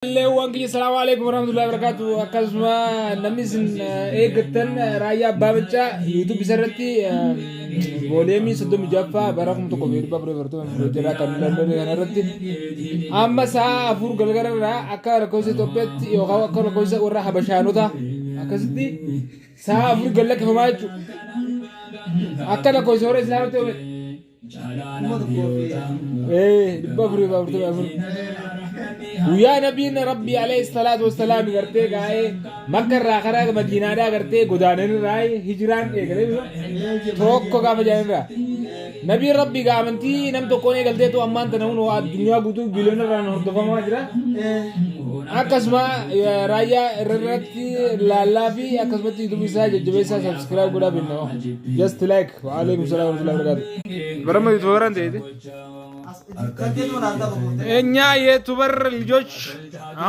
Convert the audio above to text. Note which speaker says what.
Speaker 1: Leewwan kiyya, salaamu alaikum warahmatullahi wabarakatuh. Akkasuma namni isin eeggattan Raayyaa Abbaa Maccaa YouTube isa irratti volume 36ffaa bara 1444 jedha kan lallabee kana irratti amma sa'a 4 galgala irraa akka lakkoofsa Itoophiyaatti yookaan akka lakkoofsa warra Habashaanota akkasitti sa'a 4 gad lakkifamaa jechuudha. Akka lakkoofsa warra Islaamatti 444. Guyyaa nabiin Rabbii alayhi salaatu wassalaam gartee gaa'ee Makka irraa karaa Madiinaadhaa gartee godaanan irraa hijiraan eegalee tokko gaafa jedhan irraa. Nabiin Rabbii gaa amantii nam tokkoon eegalteetu ammaan tana hunoo addunyaa guutuu biliyoona irraan hordofamaa jira. Akkasuma Raayyaa irratti laallaa fi akkasumatti YouTube isaa jajjabeessaa, subscribe godhaa binna. Just like. Waalaikum salaam warahmatullahi wabarakatuh. Barama YouTuber ta'e. እኛ የ YouTuber ልጆች አሁን